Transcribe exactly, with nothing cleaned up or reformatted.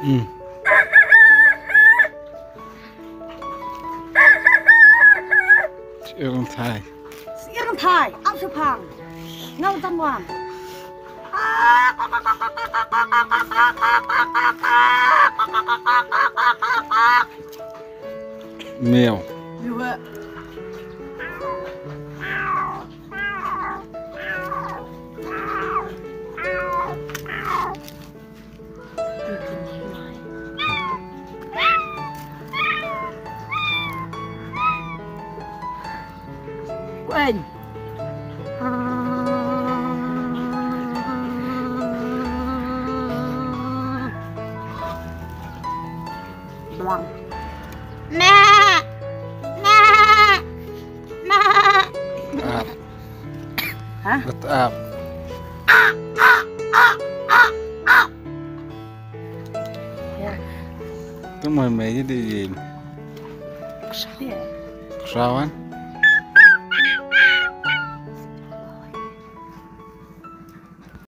Mm. Syier rynthai. Syier rynthai, ap shaphang. Nga la dang wan. Miaw. Miaw. Kweng. Blang. Mak. Mak. Mak. Ap. Hah? Ap. Ya. Tu mai mai jadi. Kshaw. Kshaw kan?